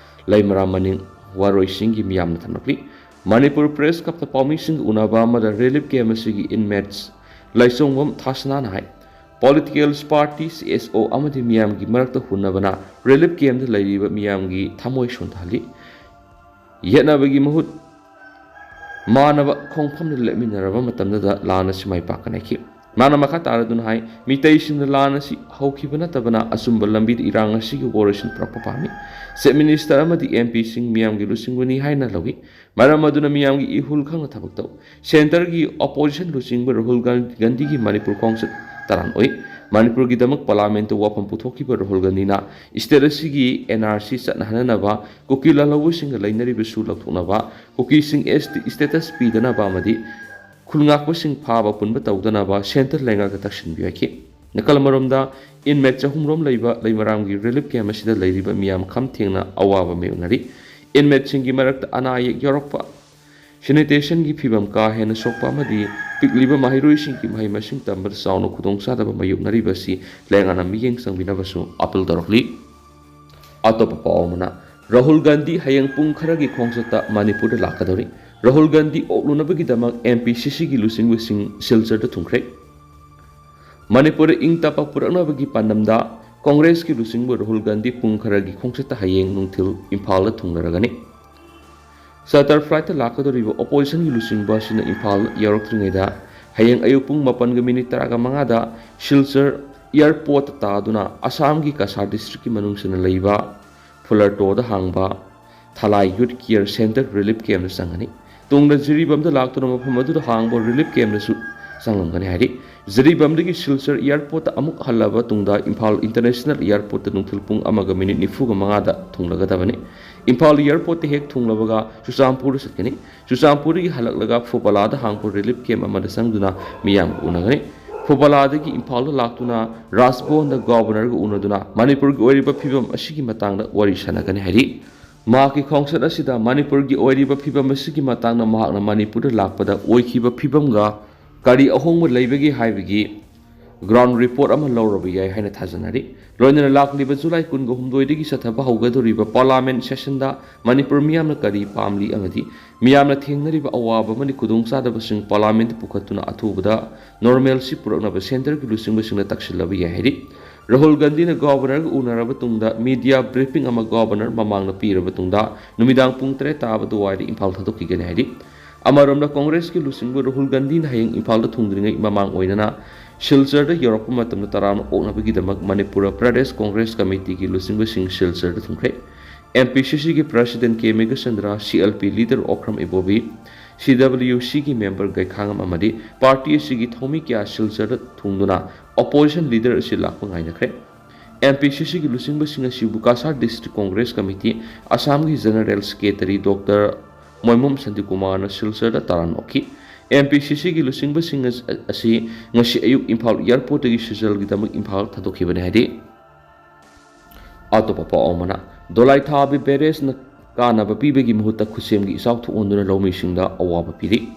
ꯂꯩꯃꯔꯥꯝ ꯃꯅꯤꯡ ꯋꯥꯔꯣꯏꯁꯤꯡꯒꯤ ꯃꯤꯌꯥꯝꯅ ꯊꯝꯂꯛꯂꯤ꯫ ꯃꯅꯤꯄꯨꯔ ꯄ꯭ꯔꯦꯁ ꯀ꯭ꯂꯕꯇ ꯄꯥꯎꯃꯤꯁꯤꯡꯒ ꯎꯅꯕ ꯑꯃꯗ ꯔꯤꯂꯤꯐ ꯀꯦꯝꯞ ꯑꯁꯤꯒꯤ ꯏꯟꯃꯦꯠꯁ ꯂꯥꯏꯁꯣꯡꯕꯝ ꯊꯥꯁꯅꯥꯅ ꯍꯥꯏ, ꯄꯣꯂꯤꯇꯤꯀꯦꯜ ꯄꯥꯔꯇꯤ, ꯁꯤ ꯑꯦꯁ ꯑꯣ ꯑꯃꯗꯤ ꯃꯤꯌꯥꯝꯒꯤ ꯃꯔꯛꯇ ꯍꯨꯟꯅꯕꯅ ꯔꯤꯂꯤꯐ ꯀꯦꯝꯞꯇ ꯂꯩꯔꯤꯕ ꯃꯤꯌꯥꯝꯒꯤ ꯊꯃꯣꯏ ꯁꯣꯟꯊꯍꯜꯂꯤ꯫ ꯌꯦꯠꯅꯕꯒꯤ ꯃꯍꯨꯠ ꯃꯥꯟꯅꯕ ꯈꯣꯡꯐꯝꯗ ꯂꯦꯞꯃꯤꯟꯅꯔꯕ ꯃꯇꯝꯗꯗ ꯂꯥꯟ ꯑꯁꯤ ꯃꯥꯏ ꯄꯥꯛꯀꯅꯤ ꯍꯥꯏꯈꯤ꯫ ꯃꯥꯅ ꯃꯈꯥ ꯇꯥꯔꯗꯨꯅ ꯍꯥꯏ, ꯃꯤꯇꯩꯁꯤꯡꯅ ꯂꯥꯟ ꯑꯁꯤ ꯍꯧꯈꯤꯕ ꯅꯠꯇꯕꯅ ꯑꯆꯨꯝꯕ ꯂꯝꯕꯤꯗ ꯏꯔꯥꯡ ꯑꯁꯤꯒꯤ ꯋꯥꯔꯣꯏꯁꯤꯟ ꯄꯨꯔꯛꯄ ꯄꯥꯝꯃꯤ꯫ ꯆꯤꯐ ꯃꯤꯅꯤꯁꯇꯔ ꯑꯃꯗꯤ ꯑꯦꯝ ꯄꯤꯁꯤꯡ ꯃꯤꯌꯥꯝꯒꯤ ꯂꯨꯆꯤꯡꯕꯅꯤ ꯍꯥꯏꯅ ꯂꯧꯏ꯫ ꯃꯔꯝ ꯑꯗꯨꯅ ꯃꯤꯌꯥꯝꯒꯤ ꯏꯍꯨꯜ ꯈꯪꯅ ꯊꯕꯛ ꯇꯧ꯫ ꯁꯦꯟꯇꯔꯒꯤ ꯑꯣꯄꯣꯖꯤꯁꯟ ꯂꯨꯆꯤꯡꯕ ꯔꯥꯍꯨꯜ ꯒꯥꯟ-, ꯒꯥꯟꯙꯤꯒꯤ ꯃꯅꯤꯄꯨꯔ ꯈꯣꯡꯆꯠ ꯇꯔꯥꯟ ꯑꯣꯏ꯫ ꯃꯅꯤꯄꯨꯔꯒꯤꯗꯃꯛ ꯄꯥꯔꯂꯥꯃꯦꯟꯠꯇ ꯋꯥꯐꯝ ꯄꯨꯊꯣꯛꯈꯤꯕ ꯔꯥꯍꯨꯜ ꯒꯥꯟꯙꯤꯅ ꯁ꯭ꯇꯦꯠ ꯑꯁꯤꯒꯤ ꯑꯦꯟ ꯑꯥꯔ ꯁꯤ ꯆꯠꯅꯍꯟꯅꯅꯕ, ꯀꯨꯀꯤ ꯂꯥꯜꯍꯧꯕꯁꯤꯡꯒ ꯂꯩꯅꯔꯤꯕꯁꯨ ꯂꯧꯊꯣꯛꯅꯕ, ꯀꯨꯀꯤꯁꯤꯡ ꯑꯦꯁ ꯇꯤ ꯁ꯭ꯇꯦꯇꯁ ꯄꯤꯗꯅꯕ ꯑꯃꯗꯤ ꯈꯨꯜ ꯉꯥꯛꯄꯁꯤꯡ ꯐꯥꯕ ꯄꯨꯟꯕ ꯇꯧꯗꯅꯕ ꯁꯦꯟꯇꯔ ꯂꯩꯉꯥꯛꯇ ꯇꯛꯁꯤꯟꯕꯤꯌꯨ ꯍꯥꯏꯈꯤ꯫ ꯅꯥꯀꯜ ꯑꯃꯔꯣꯝꯗ, ꯏꯟꯃꯦꯠ ꯆꯍꯨꯝ ꯔꯣꯝ ꯂꯩꯕ ꯂꯩꯃꯔꯥꯝꯒꯤ ꯔꯤꯂꯤꯐ ꯀꯦꯝꯞ ꯑꯁꯤꯗ ꯂꯩꯔꯤꯕ ꯃꯤꯌꯥꯝ ꯈꯝ ꯊꯦꯡꯅ ꯑꯋꯥꯕ ꯃꯥꯌꯣꯛꯅꯔꯤ꯫ ꯏꯟꯃꯦꯠꯁꯤꯡꯒꯤ ꯃꯔꯛꯇ ꯑꯅꯥ ꯑꯌꯦꯛ ꯌꯥꯎꯔꯛꯄ, ꯁꯦꯅꯤꯇꯦꯁꯟꯒꯤ ꯐꯤꯚꯝ ꯀꯥ ꯍꯦꯟꯅ ꯁꯣꯛꯄ ꯑꯃꯗꯤ ꯄꯤꯛꯂꯤꯕ ꯃꯍꯩꯔꯣꯏꯁꯤꯡꯒꯤ ꯃꯍꯩ ꯃꯁꯤꯡ ꯇꯝꯕꯗ ꯆꯥꯎꯅ ꯈꯨꯗꯣꯡꯆꯥꯗꯕ ꯃꯥꯌꯣꯛꯅꯔꯤꯕ ꯑꯁꯤ ꯂꯩꯉꯥꯛꯅ ꯃꯤꯠꯌꯦꯡ ꯆꯪꯕꯤꯅꯕꯁꯨ ꯑꯥꯄꯤꯜ ꯇꯧꯔꯛꯂꯤ꯫ ꯑꯇꯣꯞꯄ ꯄꯥꯎ ꯑꯃꯅ, ꯔꯥꯍꯨꯜ ꯒꯥꯟꯙꯤ ꯍꯌꯦꯡ ꯄꯨꯡ ꯈꯔꯒꯤ ꯈꯣꯡꯆꯠꯇ ꯃꯅꯤꯄꯨꯔꯗ ꯂꯥꯛꯀꯗꯧꯔꯤ꯫ Rahul Gandhi ꯑꯣꯛꯂꯨꯅꯕꯒꯤꯗꯃꯛ M P C ꯁꯤꯒꯤ ꯂꯨꯆꯤꯡꯕꯁꯤꯡ ꯁꯤꯜꯆꯔꯗ ꯊꯨꯡꯈ꯭ꯔꯦ꯫ ꯃꯅꯤꯄꯨꯔꯗ ꯏꯪ ꯇꯞꯄ ꯄꯨꯔꯛꯅꯕꯒꯤ ꯄꯥꯟꯗꯝꯗ ꯀꯣꯡꯒ꯭ꯔꯦꯁꯀꯤ ꯂꯨꯆꯤꯡꯕ ꯔꯥꯍꯨꯜ ꯒꯥꯟꯙꯤ ꯄꯨꯡ ꯈꯔꯒꯤ ꯈꯣꯡꯆꯠꯇ ꯍꯌꯦꯡ ꯅꯨꯡꯊꯤꯜ ꯏꯝꯐꯥꯜꯗ ꯊꯨꯡꯂꯔꯒꯅꯤ꯫ ꯆꯥꯔꯇꯔ ꯐ꯭ꯂꯥꯏꯠꯇ ꯂꯥꯛꯀꯗꯧꯔꯤꯕ ꯑꯣꯄꯣꯖꯤꯁꯟꯒꯤ ꯂꯨꯆꯤꯡꯕ ꯑꯁꯤꯅ ꯏꯝꯐꯥꯜ ꯌꯧꯔꯛꯇ꯭ꯔꯤꯉꯩꯗ ꯍꯌꯦꯡ ꯑꯌꯨꯛ ꯄꯨꯡ ꯃꯥꯄꯟꯒ ꯃꯤꯅꯤꯠ ꯇꯔꯥꯒ ꯃꯉꯥꯗ ꯁꯤꯜꯆꯔ ꯑꯦꯌꯔꯄꯣꯔꯠꯇ ꯇꯥꯗꯨꯅ ꯑꯁꯥꯝꯒꯤ ꯀꯁꯥꯔ ꯗꯤꯁꯇ꯭ꯔꯤꯛꯀꯤ ꯃꯅꯨꯡꯁꯤꯅ ꯂꯩꯕ ꯐꯨꯂꯔꯇꯣꯗ ꯍꯥꯡꯕ ꯊꯂꯥꯏ ꯌꯨꯠ ꯀꯤꯌꯔ ꯁꯦꯟꯇꯔ ꯔꯤꯂꯤꯐ ꯀꯦꯝꯞꯇ ꯆꯪꯒꯅꯤ꯫ ꯇꯨꯡꯗ ꯖꯤꯔꯤꯕꯥꯝꯗ ꯂꯥꯛꯇꯨꯅ ꯃꯐꯝ ꯑꯗꯨꯗ ꯍꯥꯡꯕ ꯔꯤꯂꯤꯐ ꯀꯦꯝꯞꯇꯁꯨ ꯆꯪꯂꯝꯒꯅꯤ ꯍꯥꯏꯔꯤ꯫ ꯖꯤꯔꯤꯕꯥꯝꯗꯒꯤ ꯁꯤꯜꯆꯔ ꯑꯦꯌꯔꯄꯣꯔꯠꯇ ꯑꯃꯨꯛ ꯍꯜꯂꯕ ꯇꯨꯡꯗ ꯏꯝꯐꯥꯜ ꯏꯟꯇꯔꯅꯦꯁꯅꯦꯜ ꯑꯦꯌꯔꯄꯣꯔꯠꯇ ꯅꯨꯡꯊꯤꯜ ꯄꯨꯡ ꯑꯃꯒ ꯃꯤꯅꯤꯠ ꯅꯤꯐꯨꯒ ꯃꯉꯥꯗ ꯊꯨꯡꯂꯒꯗꯕꯅꯤ꯫ ꯏꯝꯐꯥꯜ ꯑꯦꯌꯔꯄꯣꯔꯠꯇ ꯍꯦꯛ ꯊꯨꯡꯂꯕꯒ ꯆꯨꯔꯆꯥꯟꯄꯨꯔꯗ ꯆꯠꯀꯅꯤ꯫ ꯆꯨꯔꯆꯥꯟꯄꯨꯔꯗꯒꯤ ꯍꯜꯂꯛꯂꯒ ꯐꯨꯕꯂꯥꯗ ꯍꯥꯡꯕ ꯔꯤꯂꯤꯐ ꯀꯦꯝꯞ ꯑꯃꯗ ꯆꯪꯗꯨꯅ ꯃꯤꯌꯥꯝꯒ ꯎꯅꯒꯅꯤ꯫ ꯐꯨꯕꯂꯥꯗꯒꯤ ꯏꯝꯐꯥꯜꯗ ꯂꯥꯛꯇꯨꯅ ꯔꯥꯖꯚꯋꯟꯗ ꯒꯕꯔꯅꯔꯒ ꯎꯅꯗꯨꯅ ꯃꯅꯤꯄꯨꯔꯒꯤ ꯑꯣꯏꯔꯤꯕ ꯐꯤꯕꯝ ꯑꯁꯤꯒꯤ ꯃꯇꯥꯡꯗ ꯋꯥꯔꯤ ꯁꯥꯟꯅꯒꯅꯤ ꯍꯥꯏꯔꯤ꯫ ꯃꯍꯥꯛꯀꯤ ꯈꯣꯡꯆꯠ ꯑꯁꯤꯗ ꯃꯅꯤꯄꯨꯔꯒꯤ ꯑꯣꯏꯔꯤꯕ ꯐꯤꯕꯝ ꯑꯁꯤꯒꯤ ꯃꯇꯥꯡꯗ ꯃꯍꯥꯛꯅ ꯃꯅꯤꯄꯨꯔꯗ ꯂꯥꯛꯄꯗ ꯑꯣꯏꯈꯤꯕ ꯐꯤꯕꯝꯒ ꯀꯔꯤ ꯑꯍꯣꯡꯕ ꯂꯩꯕꯒꯦ ꯍꯥꯏꯕꯒꯤ ꯒ꯭ꯔꯥꯎꯟ ꯔꯤꯄꯣꯔꯠ ꯑꯃ ꯂꯧꯔꯕ ꯌꯥꯏ ꯍꯥꯏꯅ ꯊꯥꯖꯅꯔꯤ꯫ ꯂꯣꯏꯅꯅ ꯂꯥꯛꯂꯤꯕ ꯖꯨꯂꯥꯏ ꯀꯨꯟꯒ ꯍꯨꯝꯗꯣꯏꯗꯒꯤ ꯆꯠꯊꯕ ꯍꯧꯒꯗꯧꯔꯤꯕ ꯄꯥꯔꯂꯥꯃꯦꯟꯠ ꯁꯦꯁꯟꯗ ꯃꯅꯤꯄꯨꯔ ꯃꯤꯌꯥꯝꯅ ꯀꯔꯤ ꯄꯥꯝꯂꯤ ꯑꯃꯗꯤ ꯃꯤꯌꯥꯝꯅ ꯊꯦꯡꯅꯔꯤꯕ ꯑꯋꯥꯕ ꯑꯃꯗꯤ ꯈꯨꯗꯣꯡꯆꯥꯗꯕꯁꯤꯡ ꯄꯥꯔꯂꯥꯃꯦꯟꯠꯇ ꯄꯨꯈꯠꯇꯨꯅ ꯑꯊꯨꯕꯗ ꯅꯣꯔꯃꯦꯜꯁꯤ ꯄꯨꯔꯛꯅꯕ ꯁꯦꯟꯇꯔꯒꯤ ꯂꯨꯆꯤꯡꯕꯁꯤꯡꯅ ꯇꯛꯁꯤꯜꯂꯕ ꯌꯥꯏ ꯍꯥꯏꯔꯤ꯫ ꯔꯥꯍꯨꯜ ꯒꯥꯟꯙꯤꯅ ꯒꯣꯚꯔꯅꯔꯒ ꯎꯅꯔꯕ ꯇꯨꯡꯗ ꯃꯤꯗꯤꯌꯥ ꯕ꯭ꯔꯤꯐꯤꯡ ꯑꯃ ꯒꯣꯚꯔꯅꯔ ꯃꯃꯥꯡꯗ ꯄꯤꯔꯕ ꯇꯨꯡꯗ ꯅꯨꯃꯤꯗꯥꯡ ꯄꯨꯡ ꯇꯔꯦꯠ ꯇꯥꯕ ꯑꯗꯨꯋꯥꯏꯗ ꯏꯝꯐꯥꯜ ꯊꯥꯗꯣꯛꯈꯤꯒꯅꯤ ꯍꯥꯏꯔꯤ꯫ ꯑꯃꯔꯣꯝꯗ ꯀꯣꯡꯒ꯭ꯔꯦꯁꯀꯤ ꯂꯨꯆꯤꯡꯕ ꯔꯥꯍꯨꯜ ꯒꯥꯟꯙꯤꯅ ꯍꯌꯦꯡ ꯏꯝꯐꯥꯜꯗ ꯊꯨꯡꯗ꯭ꯔꯤꯉꯩ ꯃꯃꯥꯡ ꯑꯣꯏꯅꯅ ꯁꯤꯜꯆꯔꯗ ꯌꯧꯔꯛꯄ ꯃꯇꯝꯗ ꯇꯔꯥꯝꯅ ꯑꯣꯛꯅꯕꯒꯤꯗꯃꯛ ꯃꯅꯤꯄꯨꯔ ꯄ꯭ꯔꯗꯦꯁ ꯀꯣꯡꯒ꯭ꯔꯦꯁ ꯀꯃꯤꯇꯤꯒꯤ ꯂꯨꯆꯤꯡꯕꯁꯤꯡ ꯁꯤꯜꯆꯔꯗ ꯊꯨꯡꯈ꯭ꯔꯦ꯫ ꯑꯦꯝ ꯄꯤ ꯁꯤ ꯁꯤꯒꯤ president K Meghachandra, C L P leader Okram Ibobi, C W ꯁꯤꯒꯤ ꯃꯦꯝꯕꯔ ꯒꯩꯈꯥꯉꯝ ꯑꯃꯗꯤ ꯄꯥꯔꯇꯤ ꯑꯁꯤꯒꯤ ꯊꯧꯃꯤ ꯀꯌꯥ ꯁꯤꯜꯆꯔꯗ ꯊꯨꯡꯗꯨꯅ ꯑꯣꯄꯣꯖꯤꯁꯟ ꯂꯤꯗꯔ ꯑꯁꯤ ꯂꯥꯛꯄ ꯉꯥꯏꯅꯈ꯭ꯔꯦ꯫ ꯑꯦꯝ ꯄꯤ ꯁꯤ ꯁꯤꯒꯤ ꯂꯨꯆꯤꯡꯕꯁꯤꯡ ꯑꯁꯤꯕꯨ ꯀꯥꯁꯥꯔ ꯗꯤꯁꯇ꯭ꯔꯤꯛ ꯀꯣꯡꯒ꯭ꯔꯦꯁ ꯀꯃꯤꯇꯤ ꯑꯁꯥꯝꯒꯤ ꯖꯦꯅꯔꯦꯜ ꯁꯦꯀ꯭ꯔꯦꯇꯔꯤ ꯗꯣꯛꯇꯔ ꯃꯣꯏꯃꯨꯝ ꯁꯥꯟꯇꯤꯀꯨꯃꯥꯔꯅ ꯁꯤꯜꯆꯔꯗ ꯇꯔꯥꯝꯅ ꯑꯣꯛꯈꯤ꯫ ꯑꯦꯝ ꯄꯤ ꯁꯤ ꯁꯤꯒꯤ ꯂꯨꯆꯤꯡꯕꯁꯤꯡ ꯑꯁ-, ꯑꯁꯤ ꯉꯁꯤ ꯑꯌꯨꯛ ꯏꯝꯐꯥꯜ ꯑꯦꯌꯔꯄꯣꯔꯠꯇꯒꯤ ꯁꯤꯖꯜꯒꯤꯗꯃꯛ ꯏꯝꯐꯥꯜ ꯊꯥꯗꯣꯛꯈꯤꯕꯅꯤ ꯍꯥꯏꯔꯤ꯫ ꯑꯇꯣꯞꯄ ꯄꯥꯎ ꯑꯃꯅ, ꯗꯣꯂꯥꯏꯊꯥꯕꯤ ꯕꯦꯔꯦꯖꯅ ꯀꯥꯟꯅꯕ ꯄꯤꯕꯒꯤ ꯃꯍꯨꯠꯇ ꯈꯨꯠꯁꯦꯝꯒꯤ ꯏꯆꯥꯎ ꯊꯣꯛꯍꯟꯗꯨꯅ ꯂꯧꯃꯤꯁꯤꯡꯗ ꯑꯋꯥꯕ ꯄꯤꯔꯤ꯫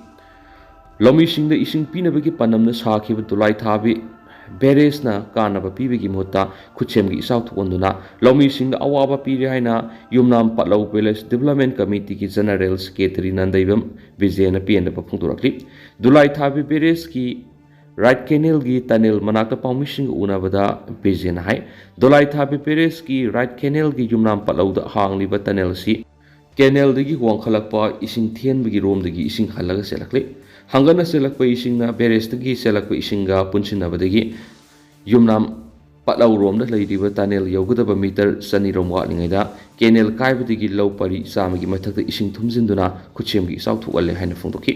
ꯂꯧꯃꯤꯁꯤꯡꯗ ꯏꯁꯤꯡ ꯄꯤꯅꯕꯒꯤ ꯄꯥꯟꯗꯝꯗ ꯁꯥꯈꯤꯕ ꯗꯣꯂꯥꯏꯊꯥꯕꯤ ꯕꯦꯔꯦꯖꯅ ꯀꯥꯟꯅꯕ ꯄꯤꯕꯒꯤ ꯃꯍꯨꯠꯇ ꯈꯨꯠꯁꯦꯝꯒꯤ ꯏꯆꯥꯎ ꯊꯣꯛꯍꯟꯗꯨꯅ ꯂꯧꯃꯤꯁꯤꯡꯗ ꯑꯋꯥꯕ ꯄꯤꯔꯤ ꯍꯥꯏꯅ ꯌꯨꯝꯅꯥꯝ ꯄꯠꯂꯧ ꯚꯤꯂꯦꯖ ꯗꯤꯕ꯭ꯂꯞꯃꯦꯟꯠ ꯀꯃꯤꯇꯤꯒꯤ ꯖꯦꯅꯔꯦꯜ ꯁꯦꯀ꯭ꯔꯦꯇꯔꯤ ꯅꯟꯗꯩꯕꯝ ꯕꯤꯖꯦꯅ ꯄꯦꯟꯗꯕ ꯐꯣꯡꯗꯣꯔꯛꯂꯤ꯫ ꯗꯣꯂꯥꯏꯊꯥꯕꯤ ꯕꯦꯔꯦꯖꯀꯤ ꯔꯥꯏꯠ ꯀꯦꯅꯦꯜꯒꯤ ꯇꯅꯦꯜ ꯃꯅꯥꯛꯇ ꯄꯥꯎꯃꯤꯁꯤꯡꯒ ꯎꯅꯕꯗ ꯕꯤꯖꯦꯅ ꯍꯥꯏ, ꯗꯣꯂꯥꯏꯊꯥꯕꯤ ꯕꯦꯔꯦꯖꯀꯤ ꯔꯥꯏꯠ ꯀꯦꯅꯦꯜꯒꯤ ꯌꯨꯝꯅꯥꯝ ꯄꯠꯂꯧꯗ ꯍꯥꯡꯂꯤꯕ ꯇꯅꯦꯜ ꯑꯁꯤ ꯀꯦꯅꯦꯜꯗꯒꯤ ꯋꯥꯡꯈꯠꯂꯛꯄ ꯏꯁꯤꯡ ꯊꯦꯟꯕꯒꯤ ꯔꯣꯝꯗꯒꯤ ꯏꯁꯤꯡ ꯍꯜꯂꯒ ꯆꯦꯜꯂꯛꯂꯤ꯫ ꯍꯪꯒꯠꯅ ꯆꯦꯜꯂꯛꯄ ꯏꯁꯤꯡꯅ ꯕꯦꯔꯦꯖꯇꯒꯤ ꯆꯦꯜꯂꯛꯄ ꯏꯁꯤꯡꯒ ꯄꯨꯟꯁꯤꯟꯅꯕꯗꯒꯤ ꯌꯨꯝꯅꯥꯝ ꯄꯠꯂꯧꯔꯣꯝꯗ ꯂꯩꯔꯤꯕ ꯇꯅꯦꯜ ꯌꯧꯒꯗꯕ ꯃꯤꯇꯔ ꯆꯅꯤꯔꯣꯝ ꯋꯥꯠꯂꯤꯉꯩꯗ ꯀꯦꯅꯦꯜ ꯀꯥꯏꯕꯗꯒꯤ ꯂꯧ ꯄꯔꯤ ꯆꯥꯝꯃꯒꯤ ꯃꯊꯛꯇ ꯏꯁꯤꯡ ꯊꯨꯝꯖꯤꯟꯗꯨꯅ ꯈꯨꯠꯁꯦꯝꯒꯤ ꯏꯆꯥꯎ ꯊꯣꯛꯍꯜꯂꯦ ꯍꯥꯏꯅ ꯐꯣꯡꯗꯣꯛꯈꯤ꯫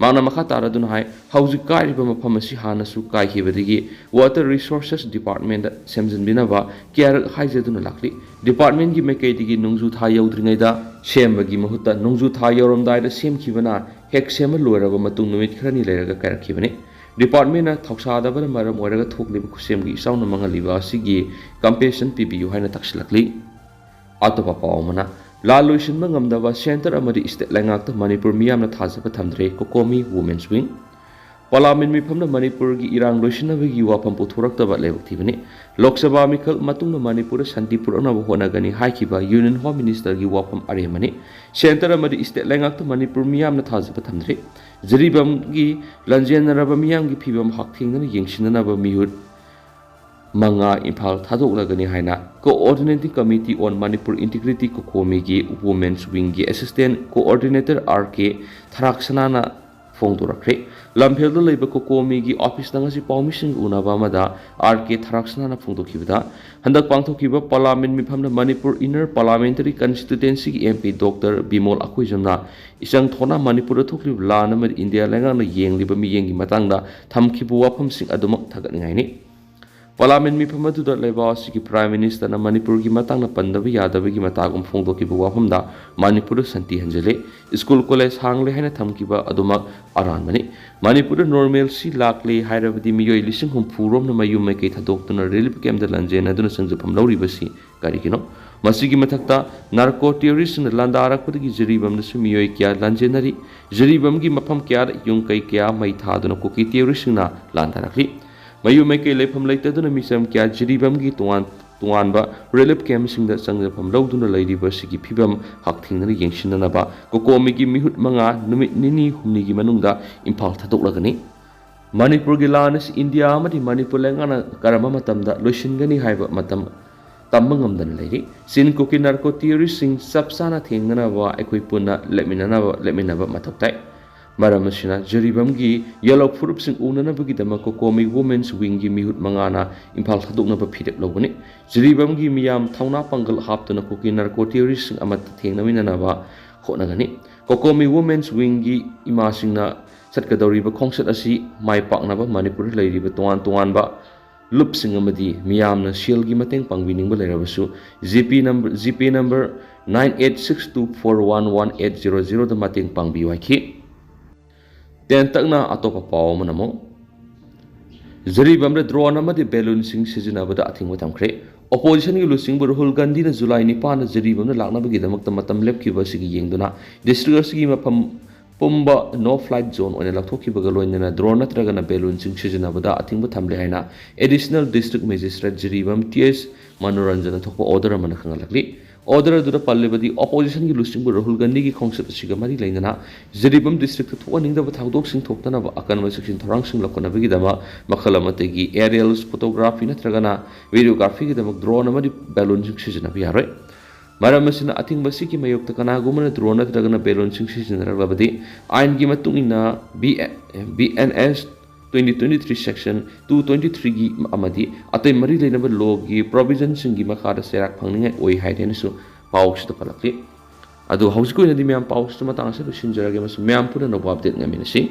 ꯃꯍꯥꯛꯅ ꯃꯈꯥ ꯇꯥꯔꯗꯨꯅ ꯍꯥꯏ, ꯍꯧꯖꯤꯛ ꯀꯥꯏꯔꯤꯕ ꯃꯐꯝ ꯑꯁꯤ ꯍꯥꯟꯅꯁꯨ ꯀꯥꯏꯈꯤꯕꯗꯒꯤ ꯋꯥꯇꯔ ꯔꯤꯁꯣꯔꯁꯦꯁ ꯗꯤꯄꯥꯔꯠꯃꯦꯟꯗ ꯁꯦꯝꯖꯤꯟꯕꯤꯅꯕ ꯀꯌꯥꯔꯛ ꯍꯥꯏꯖꯗꯨꯅ ꯂꯥꯛꯂꯤ꯫ ꯗꯤꯄꯥꯔꯠꯃꯦꯟꯒꯤ ꯃꯥꯏꯀꯩꯗꯒꯤ ꯅꯣꯡꯖꯨ ꯊꯥ ꯌꯧꯗ꯭ꯔꯤꯉꯩꯗ ꯁꯦꯝꯕꯒꯤ ꯃꯍꯨꯠꯇ ꯅꯣꯡꯖꯨ ꯊꯥ ꯌꯧꯔꯝꯗꯥꯏꯗ ꯁꯦꯝꯈꯤꯕꯅ ꯍꯦꯛ ꯁꯦꯝꯕ ꯂꯣꯏꯔꯕ ꯃꯇꯨꯡ ꯅꯨꯃꯤꯠ ꯈꯔꯅꯤ ꯂꯩꯔꯒ ꯀꯥꯏꯔꯛꯈꯤꯕꯅꯤ꯫ ꯗꯤꯄꯥꯔꯠꯃꯦꯟꯅ ꯊꯧꯁꯥꯗꯕꯅ ꯃꯔꯝ ꯑꯣꯏꯔꯒ ꯊꯣꯛꯂꯤꯕ ꯈꯨꯠꯁꯦꯝꯒꯤ ꯏꯆꯥꯎꯅ ꯃꯥꯡꯍꯜꯂꯤꯕ ꯑꯁꯤꯒꯤ ꯀꯝꯄꯦꯟꯁꯦꯁꯟ ꯄꯤꯕꯤꯌꯨ ꯍꯥꯏꯅ ꯇꯛꯁꯤꯜꯂꯛꯂꯤ꯫ ꯑꯇꯣꯞꯄ ꯄꯥꯎ ꯑꯃꯅ, ꯂꯥꯟ ꯂꯣꯏꯁꯤꯟꯕ ꯉꯝꯗꯕ ꯁꯦꯟꯇꯔ ꯑꯃꯗꯤ ꯁ꯭ꯇꯦꯠ ꯂꯩꯉꯥꯛꯇ ꯃꯅꯤꯄꯨꯔ ꯃꯤꯌꯥꯝꯅ ꯊꯥꯖꯕ ꯊꯝꯗ꯭ꯔꯦ, ꯀꯣꯀꯣꯃꯤ ꯋꯨꯃꯦꯟꯁ ꯋꯤꯡ꯫ ꯄꯥꯔꯂꯥꯃꯦꯟ ꯃꯤꯐꯝꯅ ꯃꯅꯤꯄꯨꯔꯒꯤ ꯏꯔꯥꯡ ꯂꯣꯏꯁꯤꯟꯅꯕꯒꯤ ꯋꯥꯐꯝ ꯄꯨꯊꯣꯔꯛꯇꯕ ꯂꯥꯏꯕꯛ ꯊꯤꯕꯅꯤ꯫ ꯂꯣꯛ ꯁꯚꯥ ꯃꯤꯈꯜ ꯃꯇꯨꯡꯗ ꯃꯅꯤꯄꯨꯔꯗ ꯁꯥꯟꯇꯤ ꯄꯨꯔꯛꯅꯕ ꯍꯣꯠꯅꯒꯅꯤ ꯍꯥꯏꯈꯤꯕ ꯌꯨꯅꯤꯌꯟ ꯍꯣꯝ ꯃꯤꯅꯤꯁꯇꯔꯒꯤ ꯋꯥꯐꯝ ꯑꯔꯦꯝꯕꯅꯤ꯫ ꯁꯦꯟꯇꯔ ꯑꯃꯗꯤ ꯁ꯭ꯇꯦꯠ ꯂꯩꯉꯥꯛꯇ ꯃꯅꯤꯄꯨꯔ ꯃꯤꯌꯥꯝꯅ ꯊꯥꯖꯕ ꯊꯝꯗ꯭ꯔꯤ꯫ ꯖꯤꯔꯤꯕꯥꯝꯒꯤ ꯂꯥꯟꯖꯦꯟꯅꯔꯕ ꯃꯤꯌꯥꯝꯒꯤ ꯐꯤꯕꯝ ꯍꯛꯊꯦꯡꯅꯅ ꯌꯦꯡꯁꯤꯟꯅꯅꯕ ꯃꯤꯍꯨꯠ ꯃꯉꯥ ꯏꯝꯐꯥꯜ ꯊꯥꯗꯣꯛꯂꯒꯅꯤ ꯍꯥꯏꯅ Coordinating Committee on Manipur Integrity, ꯀꯣꯀꯣꯃꯤꯒꯤ Women's Wingꯒꯤ Assistant Coordinator ꯑꯥꯔ ꯀꯦ ꯊꯔꯥꯛꯁꯅꯥꯅ ꯐꯣꯡꯗꯣꯔꯛꯈ꯭ꯔꯦ꯫ ꯂꯝꯐꯦꯜꯗ ꯂꯩꯕ ꯀꯣꯀꯣꯃꯤꯒꯤ ꯑꯣꯐꯤꯁꯇ ꯉꯁꯤ ꯄꯥꯎꯃꯤꯁꯤꯡꯒ ꯎꯅꯕ ꯑꯃꯗ ꯑꯥꯔ ꯀꯦ ꯊꯔꯥꯛꯁꯅꯥꯅ ꯐꯣꯡꯗꯣꯛꯈꯤꯕꯗ, ꯍꯟꯗꯛ ꯄꯥꯡꯊꯣꯛꯈꯤꯕ ꯄꯥꯔꯂꯥꯃꯦꯟ ꯃꯤꯐꯝꯗ ꯃꯅꯤꯄꯨꯔ Inner Parliamentary Constituencyꯒꯤ ꯑꯦꯝ ꯄꯤ ꯗꯣꯛꯇꯔ ꯕꯤꯃꯣꯜ ꯑꯈꯣꯏꯖꯝꯅ ꯏꯆꯪ ꯊꯣꯛꯅ ꯃꯅꯤꯄꯨꯔꯗ ꯊꯣꯛꯂꯤꯕ ꯂꯥꯟ ꯑꯃꯗꯤ ꯏꯟꯗꯤꯌꯥ ꯂꯩꯉꯥꯛꯅ ꯌꯦꯡꯂꯤꯕ ꯃꯤꯠꯌꯦꯡꯒꯤ ꯃꯇꯥꯡꯗ ꯊꯝꯈꯤꯕ ꯋꯥꯐꯝꯁꯤꯡ ꯑꯗꯨꯃꯛ ꯊꯥꯒꯠꯅꯤꯡꯉꯥꯏꯅꯤ꯫ ꯄꯥꯔꯂꯥꯃꯦꯟ ꯃꯤꯐꯝ ꯑꯗꯨꯗ ꯂꯩꯕꯥꯛ ꯑꯁꯤꯒꯤ ꯄ꯭ꯔꯥꯏꯝ ꯃꯤꯅꯤꯁꯇꯔꯅ ꯃꯅꯤꯄꯨꯔꯒꯤ ꯃꯇꯥꯡꯗ ꯄꯟꯗꯕ ꯌꯥꯗꯕꯒꯤ ꯃꯇꯥꯒꯨꯝ ꯐꯣꯡꯗꯣꯛꯈꯤꯕ ꯋꯥꯐꯝꯗ ꯃꯅꯤꯄꯨꯔꯗ ꯁꯥꯟꯇꯤ ꯍꯟꯖꯤꯜꯂꯦ, ꯁ꯭ꯀꯨꯜ ꯀꯣꯂꯦꯖ ꯍꯥꯡꯂꯦ ꯍꯥꯏꯅ ꯊꯝꯈꯤꯕ ꯑꯗꯨꯃꯛ ꯑꯔꯥꯟꯕꯅꯤ꯫ ꯃꯅꯤꯄꯨꯔꯗ normalcy ꯂꯥꯛꯂꯦ ꯍꯥꯏꯔꯕꯗꯤ ꯃꯤꯑꯣꯏ ꯂꯤꯁꯤꯡ ꯍꯨꯝꯐꯨ ꯔꯣꯝꯅ ꯃꯌꯨꯝ ꯃꯩꯀꯩ ꯊꯥꯗꯣꯛꯇꯨꯅ ꯔꯤꯂꯤꯐ ꯀꯦꯝꯞꯇ ꯂꯥꯟꯖꯦꯟꯅꯗꯨꯅ ꯆꯪꯖꯐꯝ ꯂꯧꯔꯤꯕꯁꯤ ꯀꯔꯤꯒꯤꯅꯣ? ꯃꯁꯤꯒꯤ ꯃꯊꯛꯇ ꯅꯥꯔꯀꯣ ꯇꯦꯔꯣꯔꯤꯁꯁꯤꯡꯅ ꯂꯥꯟꯗꯥꯔꯛꯄꯗꯒꯤ ꯖꯤꯔꯤꯕꯥꯝꯗꯁꯨ ꯃꯤꯑꯣꯏ ꯀꯌꯥ ꯂꯥꯟꯖꯦꯟꯅꯔꯤ꯫ ꯖꯤꯔꯤꯕꯥꯝꯒꯤ ꯃꯐꯝ ꯀꯌꯥꯗ ꯌꯨꯝ ꯀꯩ ꯀꯌꯥ ꯃꯩ ꯊꯥꯗꯨꯅ ꯀꯨꯀꯤ ꯇꯦꯔꯣꯔꯤꯁꯁꯤꯡꯅ ꯂꯥꯟꯗꯥꯔꯛꯂꯤ꯫ ꯃꯌꯨꯝ ꯃꯩꯀꯩ ꯂꯩꯐꯝ ꯂꯩꯇꯗꯨꯅ ꯃꯤꯆꯝ ꯀꯌꯥ ꯖꯤꯔꯤꯕꯥꯝꯒꯤ ꯇꯣꯉꯥꯟ ꯇꯣꯉꯥꯟꯕ ꯔꯤꯂꯤꯐ ꯀꯦꯝꯞꯁꯤꯡꯗ ꯆꯪꯖꯐꯝ ꯂꯧꯗꯨꯅ ꯂꯩꯔꯤꯕ ꯑꯁꯤꯒꯤ ꯐꯤꯕꯝ ꯍꯛꯊꯦꯡꯅꯅ ꯌꯦꯡꯁꯤꯟꯅꯅꯕ ꯀꯣꯀꯣꯃꯤꯒꯤ ꯃꯤꯍꯨꯠ ꯃꯉꯥ ꯅꯨꯃꯤꯠ ꯅꯤꯅꯤ ꯍꯨꯝꯅꯤꯒꯤ ꯃꯅꯨꯡꯗ ꯏꯝꯐꯥꯜ ꯊꯥꯗꯣꯛꯂꯒꯅꯤ꯫ ꯃꯅꯤꯄꯨꯔꯒꯤ ꯂꯥꯟ ꯑꯁꯤ ꯏꯟꯗꯤꯌꯥ ꯑꯃꯗꯤ ꯃꯅꯤꯄꯨꯔ ꯂꯩꯉꯥꯛꯅ ꯀꯔꯝꯕ ꯃꯇꯝꯗ ꯂꯣꯏꯁꯤꯟꯒꯅꯤ ꯍꯥꯏꯕ ꯃꯇꯝ ꯇꯝꯕ ꯉꯝꯗꯅ ꯂꯩꯔꯤ꯫ ꯆꯤꯟ ꯀꯨꯀꯤ ꯅꯥꯔꯀꯣ ꯇꯦꯔꯣꯔꯤꯁꯁꯤꯡ ꯆꯞ ꯆꯥꯅ ꯊꯦꯡꯅꯅꯕ ꯑꯩꯈꯣꯏ ꯄꯨꯟꯅ ꯂꯦꯞꯃꯤꯟꯅꯅꯕ, ꯂꯦꯞꯃꯤꯟꯅꯕ ꯃꯊꯧ ꯇꯥꯏ꯫ ꯃꯔꯝ ꯑꯁꯤꯅ ꯖꯤꯔꯤꯕꯥꯝꯒꯤ ꯌꯦꯜꯂꯣ ꯐꯨꯔꯨꯞꯁꯤꯡ ꯎꯅꯅꯕꯒꯤꯗꯃꯛ ꯀꯣꯀꯣꯃꯤ Women's Wingꯒꯤ ꯃꯤꯍꯨꯠ ꯃꯉꯥꯅ ꯏꯝꯐꯥꯜ ꯊꯥꯗꯣꯛꯅꯕ ꯐꯤꯔꯦꯞ ꯂꯧꯒꯅꯤ꯫ ꯖꯤꯔꯤꯕꯥꯝꯒꯤ ꯃꯤꯌꯥꯝ ꯊꯧꯅꯥ ꯄꯥꯡꯒꯜ ꯍꯥꯞꯇꯨꯅ ꯀꯨꯀꯤ ꯅꯥꯔꯀꯣ ꯇꯦꯔꯣꯔꯤꯁꯁꯤꯡ ꯑꯃꯠꯇ ꯊꯦꯡꯅꯃꯤꯟꯅꯅꯕ ꯍꯣꯠꯅꯒꯅꯤ꯫ ꯀꯣꯀꯣꯃꯤ Women's Wingꯒꯤ ꯏꯃꯥꯁꯤꯡꯅ ꯆꯠꯀꯗꯧꯔꯤꯕ ꯈꯣꯡꯆꯠ ꯑꯁꯤ ꯃꯥꯏ ꯄꯥꯛꯅꯕ ꯃꯅꯤꯄꯨꯔꯗ ꯂꯩꯔꯤꯕ ꯇꯣꯉꯥꯟ ꯇꯣꯉꯥꯟꯕ ꯂꯨꯞꯁꯤꯡ ꯑꯃꯗꯤ ꯃꯤꯌꯥꯝꯅ ꯁꯦꯜꯒꯤ ꯃꯇꯦꯡ ꯄꯥꯡꯕꯤꯅꯤꯡꯕ ꯂꯩꯔꯕꯁꯨ, G pay number, G pay number nine eight six two four one one eight zero zeroꯗ ꯃꯇꯦꯡ ꯄꯥꯡꯕꯤꯌꯨ ꯍꯥꯏꯈꯤ꯫ ꯇꯦꯟꯇꯛꯅ ꯑꯇꯣꯞꯄ ꯄꯥꯎ ꯑꯃꯅ ꯑꯃꯨꯛ, ꯖꯤꯔꯤꯕꯥꯝꯗ ꯗ꯭ꯔꯣꯟ ꯑꯃꯗꯤ ꯕꯦꯂꯨꯟꯁꯤꯡ ꯁꯤꯖꯤꯟꯅꯕꯗ ꯑꯊꯤꯡꯕ ꯊꯝꯈ꯭ꯔꯦ꯫ ꯑꯣꯄꯣꯖꯤꯁꯟꯒꯤ ꯂꯨꯆꯤꯡꯕ ꯔꯥꯍꯨꯜ ꯒꯥꯟꯙꯤꯅ ꯖꯨꯂꯥꯏ ꯅꯤꯄꯥꯟꯗ ꯖꯤꯔꯤꯕꯥꯝꯗ ꯂꯥꯛꯅꯕꯒꯤꯗꯃꯛꯇ ꯃꯇꯝ ꯂꯦꯞꯈꯤꯕ ꯑꯁꯤꯒꯤ ꯌꯦꯡꯗꯨꯅ ꯗꯤꯁꯇ꯭ꯔꯤꯛ ꯑꯁꯤꯒꯤ ꯃꯐꯝ ꯄꯨꯝꯕ no flight zone ꯑꯣꯏꯅ ꯂꯧꯊꯣꯛꯈꯤꯕꯒ ꯂꯣꯏꯅꯅ drone ꯅꯠꯇ꯭ꯔꯒꯅ balloonꯁꯤꯡ ꯁꯤꯖꯤꯟꯅꯕꯗ ꯑꯊꯤꯡꯕ ꯊꯝꯂꯦ ꯍꯥꯏꯅ Additional District Magistrate Jiribam T S ꯃꯅꯣꯔꯟꯖꯟꯅ ꯊꯣꯛꯄ order ꯑꯃꯅ ꯈꯪꯍꯜꯂꯛꯂꯤ꯫ Order ꯑꯗꯨꯗ ꯄꯜꯂꯤꯕꯗꯤ oppositionꯒꯤ ꯂꯨꯆꯤꯡꯕ ꯔꯥꯍꯨꯜ ꯒꯥꯟꯙꯤꯒꯤ ꯈꯣꯡꯆꯠ ꯑꯁꯤꯒ ꯃꯔꯤ ꯂꯩꯅꯅ ꯖꯤꯔꯤꯕꯥꯝ districtꯇ ꯊꯣꯛꯍꯟꯅꯤꯡꯗꯕ ꯊꯧꯗꯣꯛꯁꯤꯡ ꯊꯣꯛꯇꯅꯕ ꯑꯀꯟꯕ ꯆꯦꯛꯁꯤꯟ ꯊꯧꯔꯥꯡꯁꯤꯡ ꯂꯧꯈꯠꯅꯕꯒꯤꯗꯃꯛ ꯃꯈꯜ ꯑꯃꯠꯇꯒꯤ aerials photography ꯅꯠꯇ꯭ꯔꯒꯅ videographyꯒꯤꯗꯃꯛ drone ꯑꯃꯗꯤ balloonꯁꯤꯡ ꯁꯤꯖꯤꯟꯅꯕ ꯌꯥꯔꯣꯏ꯫ ꯃꯔꯝ ꯑꯁꯤꯅ, ꯑꯊꯤꯡꯕ ꯑꯁꯤꯒꯤ ꯃꯥꯌꯣꯛꯇ ꯀꯅꯥꯒꯨꯝꯕꯅ drone ꯅꯠꯇ꯭ꯔꯒꯅ balloonꯁꯤꯡ ꯁꯤꯖꯤꯟꯅꯔꯛꯂꯕꯗꯤ, ꯑꯥꯏꯟꯒꯤ ꯃꯇꯨꯡ ꯏꯟꯅ B N S twenty twenty-three section two twenty-threeꯒꯤ ꯑꯃꯗꯤ ꯑꯇꯩ ꯃꯔꯤ ꯂꯩꯅꯕ lawꯒꯤ provisionꯁꯤꯡꯒꯤ ꯃꯈꯥꯗ ꯆꯩꯔꯥꯛ ꯐꯪꯅꯤꯡꯉꯥꯏ ꯑꯣꯏ ꯍꯥꯏꯗꯅꯁꯨ ꯄꯥꯎꯁꯤꯗ ꯄꯜꯂꯛꯂꯤ꯫ ꯑꯗꯨ ꯍꯧꯖꯤꯛꯀꯤ ꯑꯣꯏꯅꯗꯤ ꯃꯌꯥꯝ ꯄꯥꯎꯁꯤꯗ ꯃꯇꯥꯡ ꯑꯁꯤꯗ ꯂꯣꯏꯁꯤꯟꯖꯔꯒꯦ, ꯑꯃꯁꯨꯡ ꯃꯌꯥꯝ ꯄꯨꯟꯅ ꯑꯅꯧꯕ update ꯉꯥꯏꯃꯤꯟꯅꯁꯤ꯫